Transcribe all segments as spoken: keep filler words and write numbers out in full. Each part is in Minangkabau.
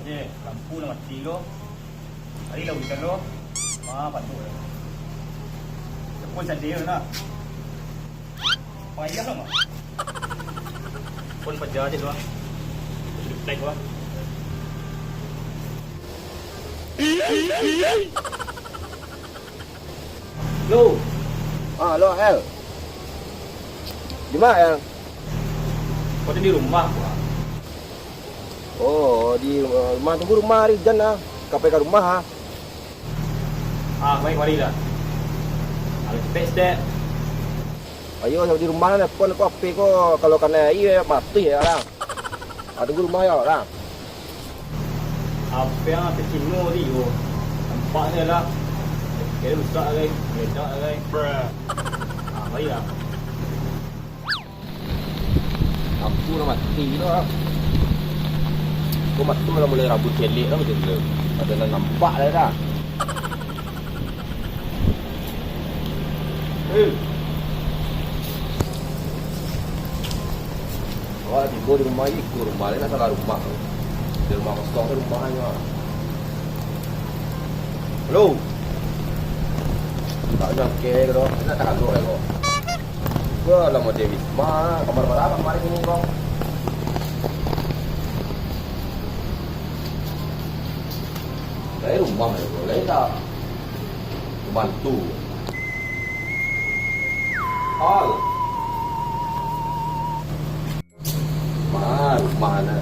Eh, lampu lah mati ko. Hari lah ujan ko. Ah, patuik lah. Telepon sadai lah nak. Payah lah, Mak. Pun paja je tu, ah. Reply tu, ah. Lo. Ah, lo, El. Di ma, El? Ko tadi di rumah, Mak. Oh, di rumah. Rumah, tunggu rumah, hari ujan lah. Ka pai ka rumah, ah. Ah, baik, mari lah. Agak capek sitek. Ayo, di rumah lah, telepon ko, H P ko, kalau kanai aia, mati yo lah. Ah, tunggu rumah yo lah. H P ang H P Cino tadi ko. Nampak se lah. Kiro rusak lai, meledak lai. Ah, mari lah. Lampu lah mati tu lah. Ko mato lah mulai rabuik caliak lah, macam tu. Ado nan nampak lai dah. Eh. Awak lah tibo di rumah, iko rumah, lain nak salah rumah tu. Di rumah kosong tu rumahnyo. Halo. Tak jangke tu, nak tak kandung ko. Wah, lah model Wisma, kamar bara kamar kini, Bang? Dari rumah yo, boleh tak? Bantu. Hal. Ma, rumah nah.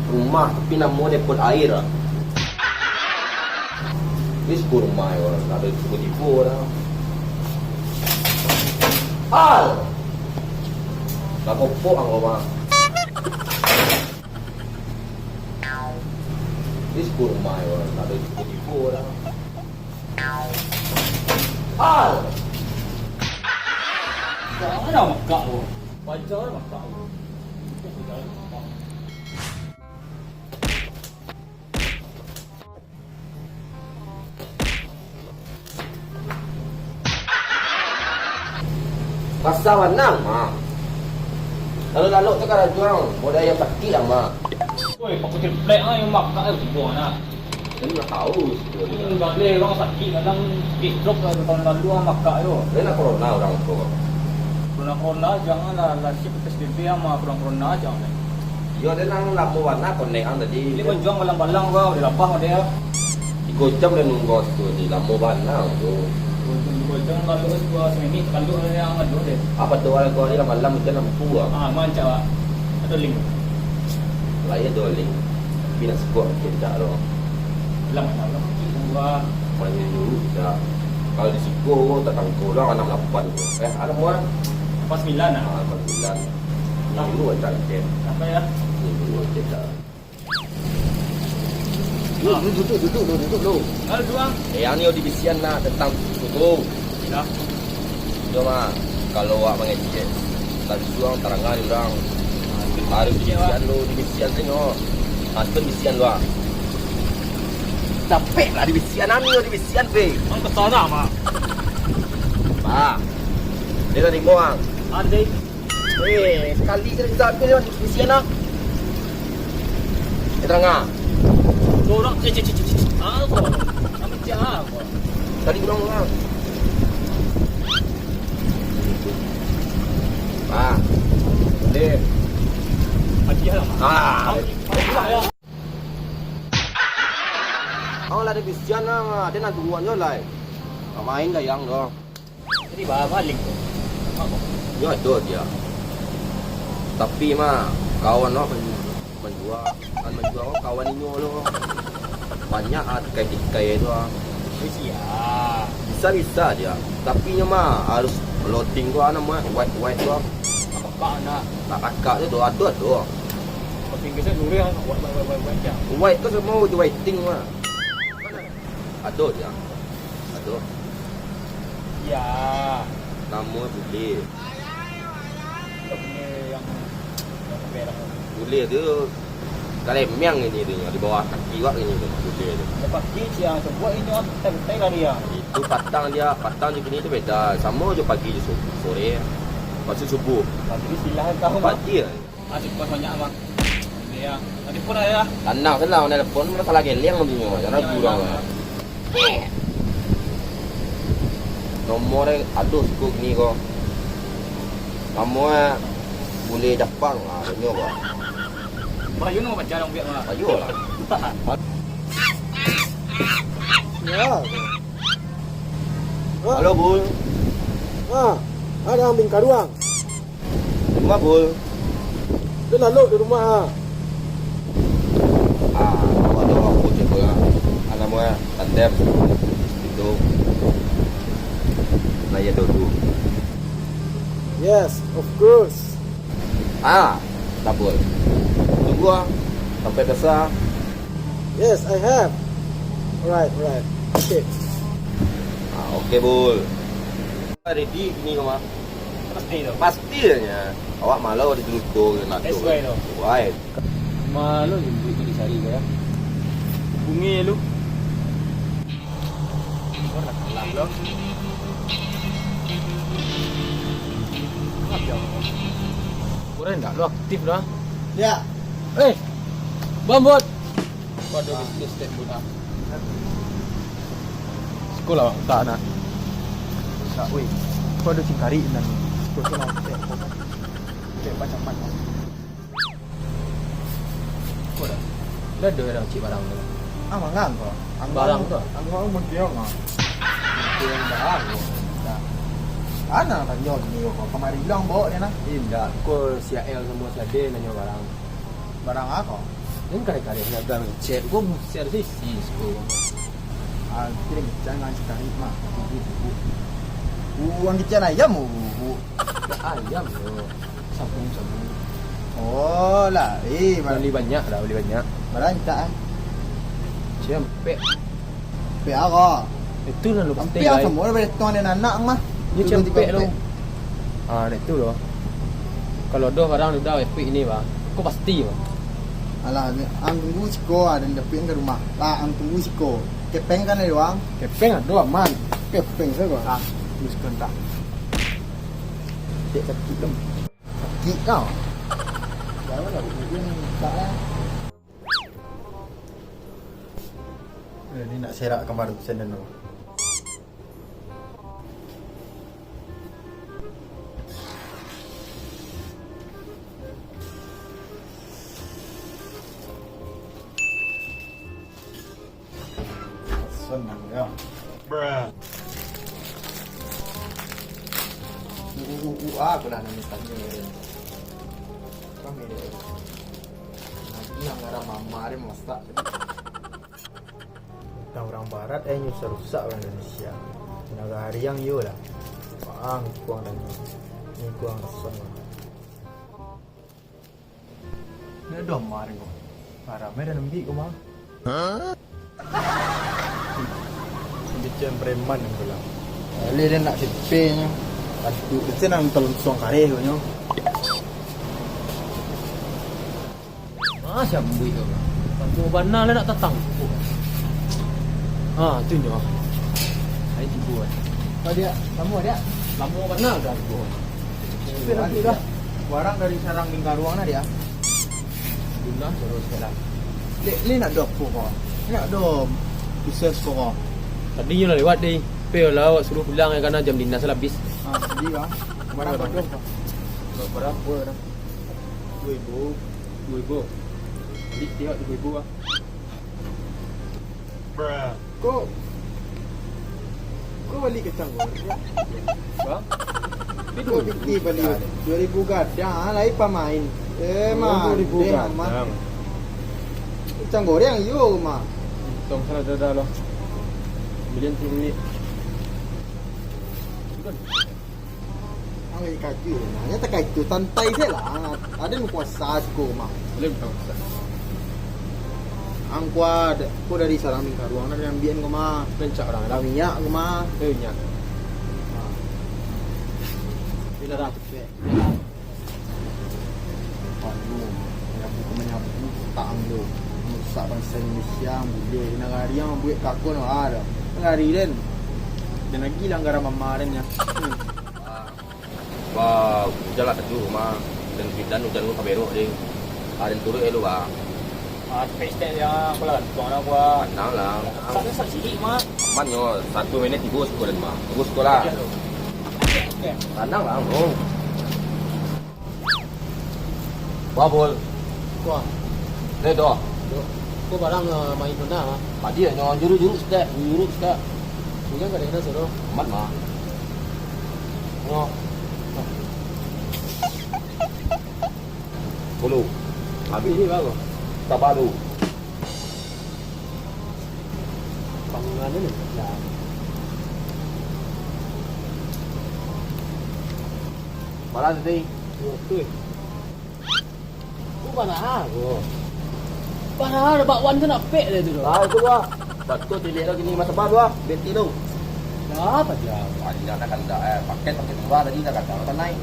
Rumah tapi namo depot air ah. Wis ko rumah yo, ada tibo-tibo dah. Hal. Lah kopok ang rumah. Wis ko rumah yo, ada tibo-tibo dah. Hal. Jangan lah makak tu. Baca lah makak tu. Basah banang, Mak. Lalu-lalu tu karajo ang, modai ayam sakik ang, Mak. Oi, paku triplek ah, yang makak tu tibo nah. Kan lah tahu situ. Hmm, galeh urang sakik, kadang sakik stroke lah, tahun lalu ah, makak yo. Dia nak corona urang tu. Corona-corona, janganlah, lah siap P S B B ah, mah corona-corona aja, men. Yo, dia nang lamo bana konek ang tadi. Ini banjuang balang-balang ko, udah lapah ko dia. Tigo jam lah nunggu situ ni, lamo bana tu. Tigo jam kalau dua semini, kalau ada yang ngadu deh. Apa tu, kalau kau ni lah malam hujan lampu ah. Ah, mancak, Pak. Ada link. Lah, iyo, ado link. Tapi nak siko mungkin tak lo. Lah, malam-malam mungkin dua. Malam dulu bisa. Kalau di siko, tatangko doang anam lapan tu. Eh, ada muat? Lapan sembilan lah. Ah, lapan sembilan. Nah. Dulu ada kan. Apa ya? Dulu ada. Duduk, duduk, duduk, duduk, duduk, duduk. Halo, Juang. Eh, ang ni di bisian nak tentang tu. Yo. Yo, Mak. Kalau awak mangecek, tapi suang tarang di urang. Harus di bisian lo, di bisian tengok. Patut bisian lo, ah. Capek lah di bisian, ang ni di bisian, be. Ang kesana, Mak. Bah. Dia tadi muang. Andai. Eh, sakali se bisa habis, Wan. Bisian, ah. Eh, tarang, ah. Dorang, cik, cik, cik, cik, cik. Ah, kau. Kami cik, ah, kau. Tadi bilang, ah. Ah. Deh. Hadiah lah, Mak. Ah. Hadiah lah. Ang lah di bisian, ah. Dia nak tungguan jo lai. Nak main gayang tu. Jadi, ba-, balik tu. Yo, ado dia. Tapi, Mak, kawan awak manju-, manjua, kan manjua ko kawan inyo lo. Banyak ah tikai-tikai tu ah. Bisa. Bisa-bisa dia. Tapi nyo, Mak, harus loading tu ah, namo white-white tu ah. Apa nak? Tak kakak tu, ado, ado. Bahasa Inggrisnya dulu yang white, white, white, white, white, ya. White tu samo jo waiting, Mak. Ado dia. Ado. Ya. Namo buliah. Buliah yang, yang merah. Buliah tu Kalemiang ini tu, di bawah kaki awak ini tu, kuda tu. Ado pagi siang, subuah inyo santai-santai lari, ah. Itu patang dia, patang jo kini tu beda. Samo jo pagi jo so-, sore. Maksud subuh. Pagi silah tahu, Bang. Pagi lah. Ah, cukup banyak, Bang. Iya. Tadi pun ada. Tanang senang, nelpon masalah geleng tu nyo. Jangan kurang lah. Nomor e aduh cukup ni ko. Nomor e bulih Japang lah, nyo ko. Bah, you nak baca dong, biar mah. Ayo lah. Ya. Halo, Bul. Ha, ada Ambing Karuang. Rumah, Bul. Dia lalu di rumah, ha. Ah, awak tu aku cek lah. Anak muda tandem. Itu. Nah, ya, dulu. Yes, of course. Ah, tak boleh. Tunggu ah. Sampai desa. Yes, I have. Alright, alright. Okay. Ah, okay, Bul. Ready ni ko mah. Pasti tu. Pasti nya. Awak malu di Pluto nak tu. That's why tu. Why? Malu je duit tu dicari ko ya. Bunyi lu. Kau nak kalah lo. Kurang tak lu aktif dah. Ya. Eh, Bambut. Kau ada bisnis tak guna. Sekolah bang, tak nak. Tak, weh. Kau ada cingkari nan. Sekolah tu nak cek apa kan? Cek macam mana? Kau dah. Dah ada orang cek barang tu. Ah, mangang kau. Barang tu? Anggo muntiang ah. Muntiang barang kau. Nah. Ana tanyo ni kau. Kamari bilang bawa dia nah. Indak. Kau si L sama si Ade nanyo barang. Barang apa? Ini kali-kali dagang cek, gua musir sisi siko. Ah, kirim jangan cari mah. Uang kecil ayam, bu. Ayam tu. Sabun, sabun. Oh, lah. Eh, beli banyak lah, beli banyak. Barang tak, eh? Cempek. Cempek apa? Itu lah lu pasti, yang semua dari tuan dan anak mah. Ini cempek lo. Ah, itu lo. Kalau doh barang udah epic ini, bah. Kau pasti, bah. Alah, ang tunggu siko, ada dapik ke rumah. Lah, ang tunggu siko. Kepeng kan ada, Bang? Kepeng ada, aman. Kepeng saja. Ah, teruskan tak. Cek sakit dong. Sakit kau. Jangan lah, bukan tak ya. Eh, ni nak serak kamar sen tu. Senang ya. Bruh. U, u, u, u, aku lah nangis tadi. Kami deh. Nah, ini yang ngarang mama dia masak. Tang urang barat, eh, nyo rusak-rusak urang Indonesia. Nagari ang iyo lah. Paang kuang dan ni kuang raso. Ni doh mar ko. Haram eh, dah lembik ko mah. Bikin preman yang pulang. Boleh dia nak sepe nyo. Bantu dia nak telunsuang kareh ko nyo. Ah, siap buih tu. Lamo bana lah nak datang. Ah, tu nyo. Ai tibo eh. Kau dia, lamo dia? Lamo bana dah tibo. Tapi nanti dah. Barang dari sarang lingkaruang nah dia. Bunda terus sekarang. Lek, lek nak doh ko kau. Nak doh bisnis ko kau. Tadi nyo lah lewat deh. Pe lah awak suruh pulang ya karena jam dinas lah habis. Ah, jadi bang. Barang kau doh kau. Barang kau dah. Dua ribu. Dua ribu. Beli tiok dua ribu ah. Bruh. Kok, kok bali kacang goreng? Bang? Kok piti bali dua ribu gadang, ah, lai pamain. Eh, oh, dua ribu gadang. Kacang goreng, iyo, mah. Tong salah dada lah. Beli yang tinggi. Ang lagi kaji, nanya takah itu, santai se lah. Ado nu kuasa siko mah. Boleh buka kuasa. Ang kuat, ko dari sarang lingkaruang, dari ambian ko mah. Rancak urang dah. Minyak ko mah. Eh, minyak. Bila dah cepek. Aduh. Nyapu ka manyapu, utang tu. Marusak banso Indonesia, buleh. Nagari yang buek kakon, ah, dah. Nagari den. Dan lagi langgaran mama den, ya. Wah, ujan lah teduh, mah. Dan bidan ujan lu kaberok, deh. Aden turun, eh, lu, ah. Ah, tapi step ya, aku lah gantung lah, gua. Tenang lah. Tapi sak silik, mah. Aman, yo. Satu menit tibo siko den, mah. Tunggu siko lah. Oke, oke. Tenang lah, bro. Wah, Bol. Wah. Deh, doh. Ko barang, eh, main bana, ah. Padi, nyo juru-juru sikit, juru sikit. Bukan kada kena suruh. Aman, mah. Nyo. Bulu. Habis ni baru. Tabalu. Bangunan ni, dah. Malah tadi. Betul. Tu bana ko. Bana bakwan tu nak pek deh tu. Ah, itu lah. Betul, tilik lagi ni masa baru ah. Beti tu. Dah apa dia? Banyak dah kan dah, eh. Paket, paket dua tadi dah kata, kan naik.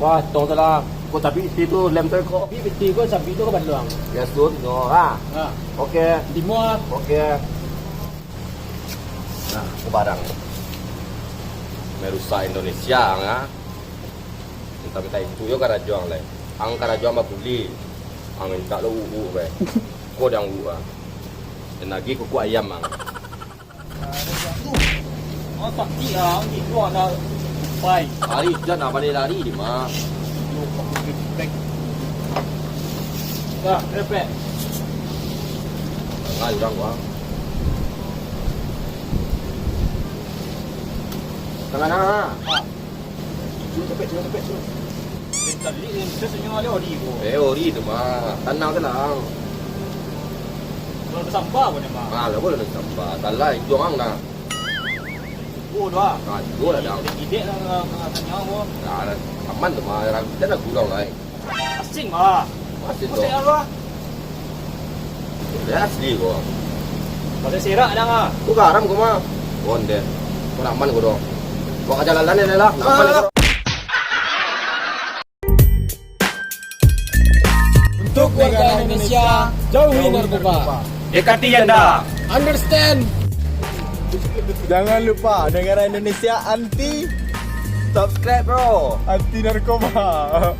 Wah, tong salah. Ko tapi isi tu lem tu ko. Tapi beti ko sapi tu ka Bandung. Ya, sun, no, ha. Ha. Oke. Timur. Oke. Nah, ko barang. Merusak Indonesia, ha. Minta-minta itu yo karajo ang lai. Ang karajo ang babuli. Ang minta lo uuk, be. Ko dang uuk, ah. Dan lagi kuku ayam, ang. Oh, sakik lah, ang gitu, anak pai. Lari, jan, ah, pandai lari di mah. Dah, repek. Lari urang, wah. Tengah, tengah. Ah. Cuba cepet, cuba cepet, cuba. Bentar, ni, ni, kita senyum ada ori ko. Eh, ori tu mah. Tanang, tanang. Kalau ada sampah pun, mah. Ah, lah boleh ada sampah. Salah, itu ang dah. Oh, dah. Ah, itu lah, dah. Gidek lah, tanya ko. Nah, aman tu mah. Kita nak gulung lah, eh. Asin, mah. Asin, tu. Asin, mah. Dia asli ko. Pakai serak dah, mah. Ko garam ko, mah. Onde. Ko aman ko, dong. Ko aja lalan ni lah. Aman ko. Untuk warga Indonesia, jauhi narkoba. Dekati Yanda. Understand. Jangan lupa, negara Indonesia anti. Subscribe, bro. Anti narkoba.